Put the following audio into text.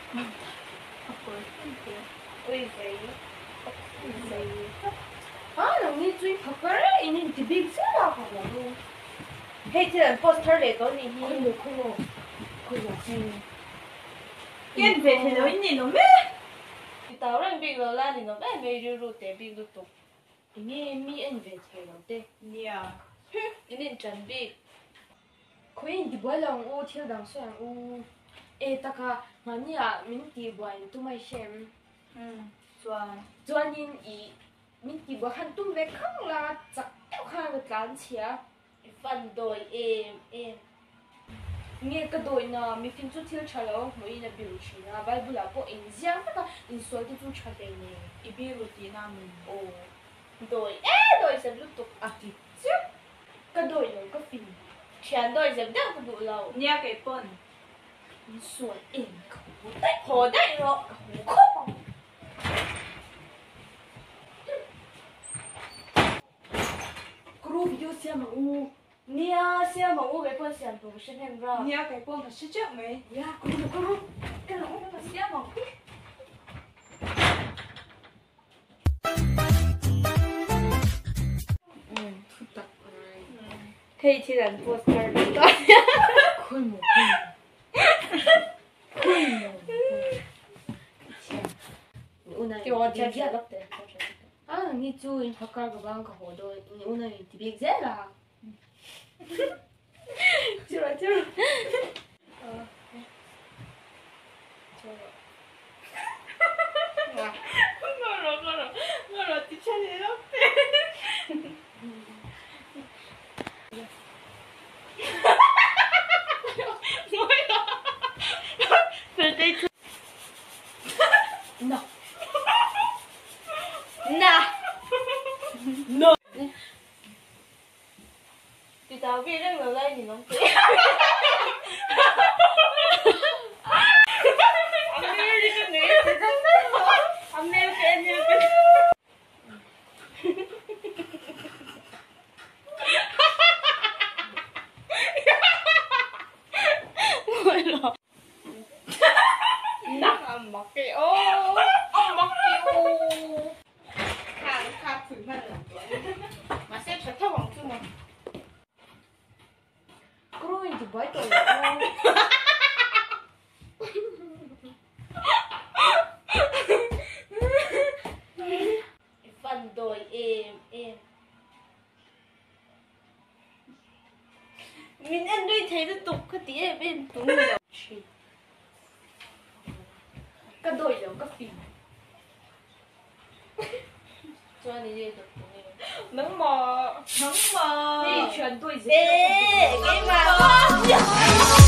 A nangni chu i phakar e in inti bik zel a ka haw lo. Hei thil an post thar leh tawh anih hi. Khawimaw khawimaw khawimaw hei. Ken ve thei lo in ni nawm e. I tau reng bik lo la ni nawm em mai rilru teh bik lutuk. Enge mi en ve thei lo te. Nia. In inṭan bik. Khawi in tibuai lo ang u, thil dang sawi ang u. E taka, mahni ah min tihbuai in tum a i hre em? Umm, chuan. Chuanin i min tihbuai khan tum ve khang la, chak deuh khan ka tlan chhia. I fan dawi em em. Nge ka dawihna, mifin chu thil tha lo hmuhin a biru thin a, Bible ah pawh inziak vek a, insual te chu tha hle nen. I biru tihna min aw. Dawi e, dawi zep lutuk a ti chiah. Ka dawi lo ka fing. Thian dawi zep deuh ka duh lo. Nia kei pawn. In sual em ka haw daih. Haw daih rawh ka haw khawp ang. Kru video siam ang u. Nia siam ang u kei pawn siam tur ka hre hnem ra. Nia kei pawn ka hre teuh mai. Nia kru kru ka lo siam ang. Hei thil an post thar leh ta. Khawimaw khawimaw. Khawimaw. A ni chu in phakar ka bang ka haw dawn in una in ti bik zel a. Chura chura. Ti tau bik reng lo lai ni nang te. Kru in ti buai tawh lo aw. I fan dawi em em. Min en rei thei lutuk ka ti em em tum lo. Ka dawi lo ka fing. Chuan i leh dawt tawh nge? Nangmah! Nangmah! Hei thian dawi zet deuh ka duh. Keimah!